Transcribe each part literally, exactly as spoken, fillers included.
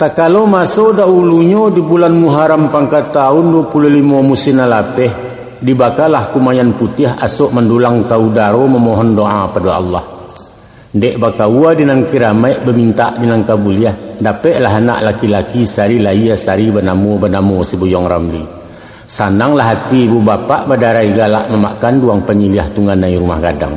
Takalo maso dahulunyo di bulan Muharram pangka taun duo puluah limo musim nan lapeh, dibakalah kumayan putiah asok mandulang ka udaro mamohon doa pado Allah. Dek bakaua di nan kiramaik, bamintak di nan kabuliah, dapeklah anak laki-laki sari lahia sari banamo-banamo si Buyuang Ramli. Sananglah ati ibu bapak badarai galak mamak kanduang panyiliah tunganai rumah gadang.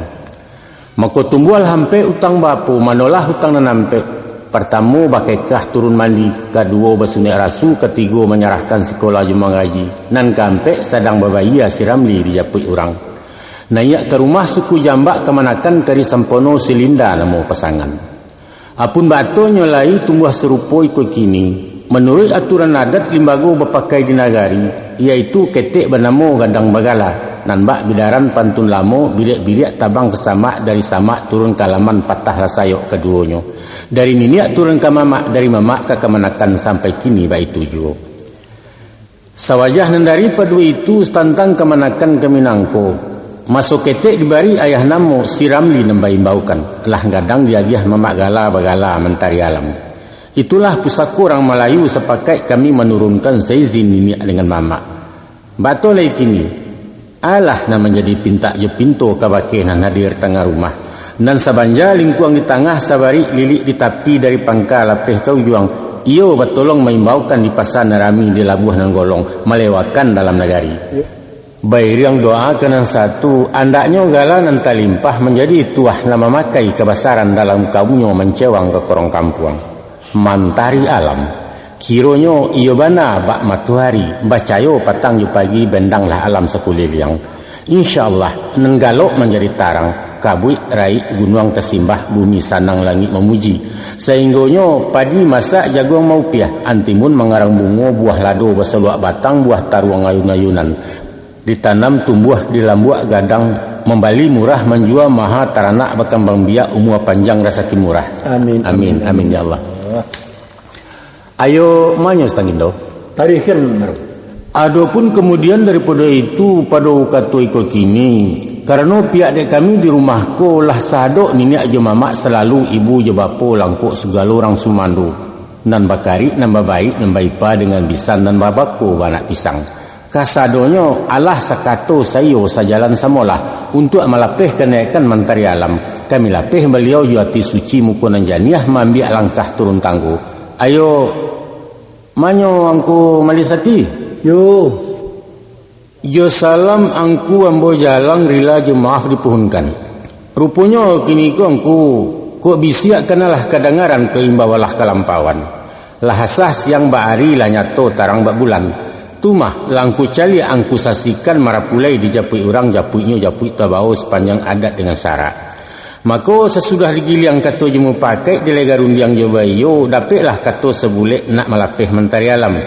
Mako tumbuahlah ampek utang bapo, manolah utang nan ampek. Partamo bakekah turun mandi, kaduo basunek rasu, katigo manyarahkan sikolah jo mangaji, nan kaampek sadang babayia si Ramli dijapuik urang. Naiak ka rumah suku Jambak kamanakan Kari Sampono si Linda namo pasangan. Apun batonyo lai tumbuah sarupo iko kini, manuruik aturan adat limbago bapakai di nagari, yaitu ketek banamo gadang bagala, nan bak bidaran pantun lamo, biliak-biliak tabang ka samak, dari samak turun ka laman patahlah sayok kaduonyo. Dari niniak turun ka mamak, dari mamak ka kamanakan sampai kini baitu juo. Sawajah nan daripado itu, satantang kamanakan kami nangko, maso ketek dibari ayah namo si Ramli nan baimbaukan, lah gadang diagiah mamak gala bagala mantari alam. Itulah pusako urang Malayu, sapakaik kami manurunkan saizin niniak dengan mamak. Bato lai kini, alah nan manjadi pintak jo pinto kabake nan hadir tangah rumah. Nan sabanja lingkuang di tangah, sabarik lilik di tapi, dari pangka lapeh ka ujuang, iyo batolong maimbaukan di pasa nan rami, di labuah nan golong, malewakan dalam nagari. Bairiang doa ka nan satu, andaknyo gala nan talimpah manjadi tuah nan mamakai kabasaran dalam kaumnyo mancewang ka korong kampuang. Mantari alam. Kironyo iyo bana bak matoari, bacayo patang jo pagi, bendanglah alam sakuliliang. Insya Allah, nan galok manjadi tarang, kabuik raik gunuang tasimbah, bumi sanang langik mamuji. Sainggonyo padi masak jaguang maupiah, antimun mangarang bungo, buah lado basaluak batang, buah taruang ayun-ayunan. Ditanam tumbuah di lambuak gadang, mambali murah, manjua maha, taranak bakambang biak, umua panjang, rasaki murah. Amin. Amin. Amin, ya Allah. Ayo, manyo Sutan Gindo. Tarikan, Bro. Adopun kamudian daripado itu, pado kato iko kini, karano pihak dek kami di rumah ko lah sadok niniak jo mamak salalu, ibu jo bapo langkok sagalo urang sumando, nan bakarik, nan babaik, nan baipa dengan bisan, nan babako baanak pisang. Kasadonyo alah sakato saiyo sajalan samolah, untuak malapeh kanaikan mantari alam. Kami lapeh baliau jo ati suci, muko nan janiah, maambiak langkah turun tanggo. Ayo, manyo Angku Malisati? Yo. Jo salam Angku ambo jalang, rila jo maaf dipuhunkan. Ruponyo kiniko Angku, kok bisiak kanalah kadangaran, kok imbau alah kalampauan. Lah asah siang bak ari, lah nyato tarang bak bulan. Tu mah, lah Angku caliak, Angku saksikan, marapulai dijapuik urang, japuiknyo japuik tabao sapanjang adat dengan syarak. Mako, sasudah digiliang kato jo mupakaik, dilai garundiang jo baiyo, dapeklah kato sabulek nak malapeh mantari alam.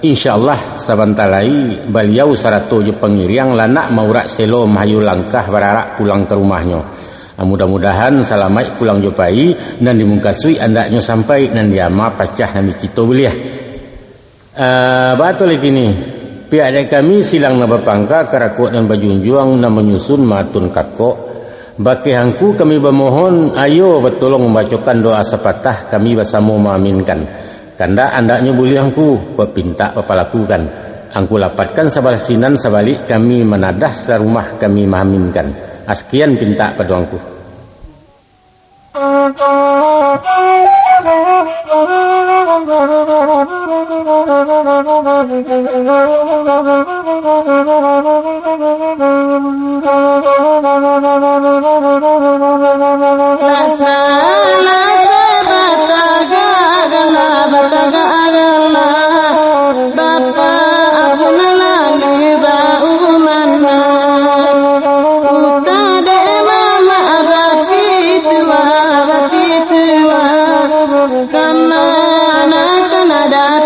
Insya Allah, sabanta lai, baliau sarato jo pangiriang lah nak maurak selo, mahayu langkah bararak pulang ka rumahnyo. Mudah-mudahan salamaik pulang jo pai, nan dimukasuik andaknyo sampai, nan diama pacah nan dikito buliah. Ah, batua lai kini, pihak dek kami silang nan bapangka, karakok nan bajunjuang, nan manyusun maatun kakok. Bakeh Angku kami bamohon, ayo batolong mambacokan doa sapatah, kami basamo maaminkan. Kandak andaknyo buliah Angku, kok pintak bapalakukan. Angku lapatkan sabalah sinan, sabalik kami manadah, sarumah kami maaminkan. Sakian pintak pado Angku. Lah salah sabatagak gala, batagak gala, Bapak Abu nan lalu baumanah. Uta dek mamak bapituah, bapituah, kamanakan adat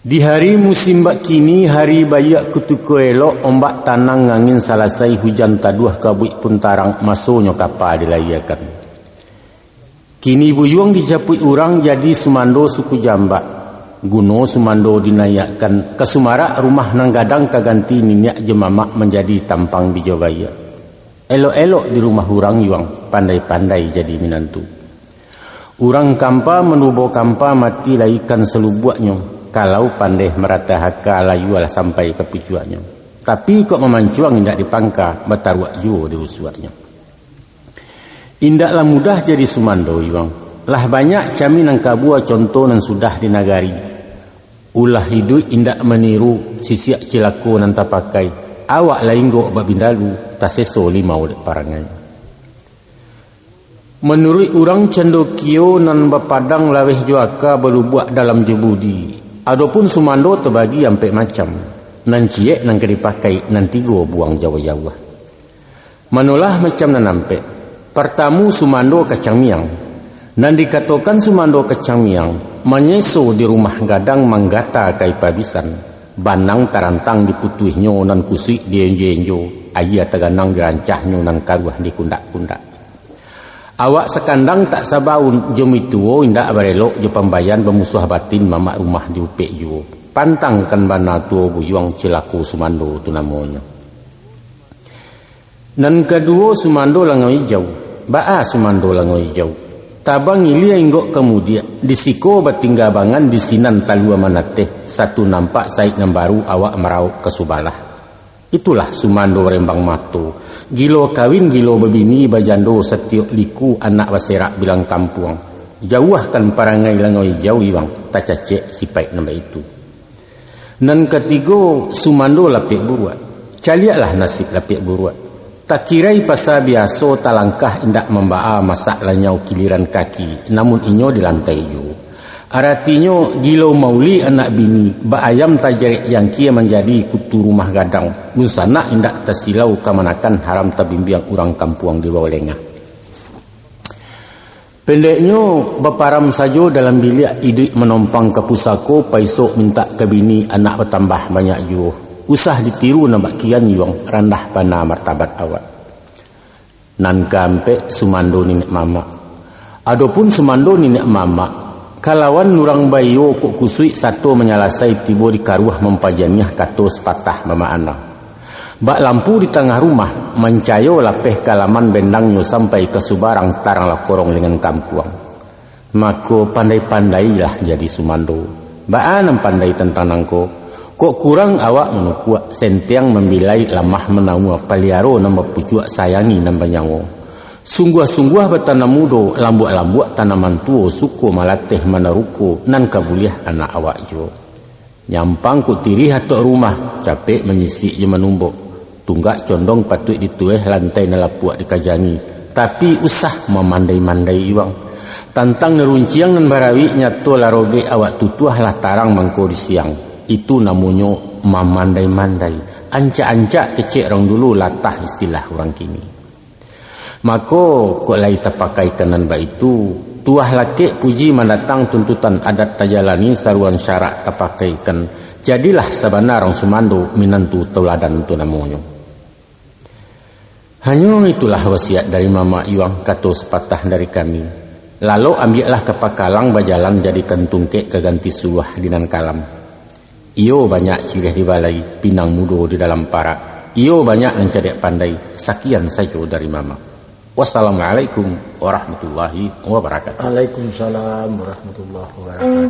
Di hari musim bak kini, hari baiak kutiko elok, ombak tanang, angin salasai, hujan taduah, kabuik pun tarang, masonyo kapa dilayiakan. Kini buyuang dijapuik urang, jadi sumando suku jambak. Guno sumando dinaiakkan, ka sumarak rumah nan gadang, ka ganti niniak jo mamak, manjadi tampang bijo baiak. Elok-elok di rumah urang yuang, pandai-pandai jadi minantu. Urang kampa manubo kampa, mati lai ikan salubuaknyo, kalau pandeh maratah aka, layualah sampai ka pucuaknyo. Tapi kok mamancuang indak dipangka, bataruak juo di rusuaknyo. Indaklah mudah jadi sumando yuang. Lah banyak kami nan kabua, conto nan sudah di nagari. Ulah iduik indak maniru, sisiak cilako nan tapakai. Awak lah inggok bak bindalu, taseso limau dek parangai. Manuruik urang candokio, nan bapadang laweh jo aka, balubuak dalam jo budi. Adopun sumando tabagi ampek macam, nan ciek nan ka dipakai, nan tigo buang jauah-jauah. Manolah macam nan ampek. Partamu, sumando kacang miang. Nan dikatokan sumando kacang miang, manyeso di rumah gadang, manggata kai pabisan. Banang tarantang diputuihnyo, nan kusuik dienjo-enjo, aia taganang dirancahnyo, nan karuah dikundak-kundak. Awak sakandang tak sabaun, jo mituo indak barelok, jo pambayan bamusuah batin, mamak rumah diupek juo. Pantangkan bana tuo buyuang, cilako sumando tu namonyo. Nan kaduo, sumando langau ijau. Baa sumando langau ijau? Tabang ilia inggok kamudiak, di siko batingga bangan, di sinan talua manateh, satu nampak saik nan baru, awak marauk ka subalah. Itulah sumando rembang mato. Gilo kawin, gilo babini, bajando satiok liku, anak baserak bilang kampuang. Jauahkan parangai langau ijau iwang, tacacek sipaik nan baitu. Nan katigo, sumando lapek buruak. Caliaklah nasib lapek buruak. Takirai pasa biaso, talangkah indak mambaa, masak lanyau kiliran kaki, namun inyo di lantai juo. Aratinyo, gilo mauli anak bini, bak ayam tajarek jangkie, manjadi kutu rumah gadang, dunsanak indak tasilau, kamanakan haram tabimbiang, urang kampuang di bawah lengah. Pendeknyo, baparam sajo dalam biliak, iduik manompang ka pusako, paisok mintak ka bini, anak batambah banyak juo. Usah ditiru nan bak kian yuang, randah bana martabat awak. Nan kaampek, sumando niniak mamak. Adopun sumando niniak mamak, kalawan urang baiyo kok kusuik sato manyalasai, tibo di karuah mampajaniah, kato sapatah bamaana. Bak lampu di tangah rumah, mancayo lapeh ka laman bendangnyo, sampai ka subarang tarang lah korong dengan kampuang. Mako, pandai-pandailah jadi sumando. Baa nan pandai tantang nangko? Kok kurang awak manukuak, sentiang mambilai, lamah manaua, paliaro nan bapucuak, sayangi nan banyawo. Sungguah-sungguah batanam mudo, lambuak-lambuak tanaman tuo, suko malateh manaruko, nan ka buliah anak awak juo. Nyampang kok tirih atok rumah, capek manyisik jo manumbok. Tunggak condong patuik ditueh, lantai nan lapuak dikajangi. Tapi usah mamandai-mandai iwang. Tantang nan runciang nan barawik, nyato lah rogek awak tutuah, lah tarang mangko di siang. Itu namonyo mamandai-mandai. Ancak-ancak kecek urang dulu, latah istilah urang kini. Mako, kok lai tapakaikan nan baitu, tuah lakek puji mandatang, tuntutan adat tajalani, saruan syarak tapakaikan, jadilah sabana urang sumando, minantu tauladan tu namonyo. Hanyo itulah wasiat dari mamak iwang, kato sapatah dari kami. Lalok ambiaklah ka pakalang, bajalan jadikan tungkek, ka ganti suluah di nan kalam. Iyo banyak siriah di balai, pinang mudo di dalam parak. Iyo banyak nan cadiak pandai, sakian sajo dari mamak. Wassalamualaikum warahmatullahi wabarakatuh. Waalaikumsalam warahmatullahi wabarakatuh.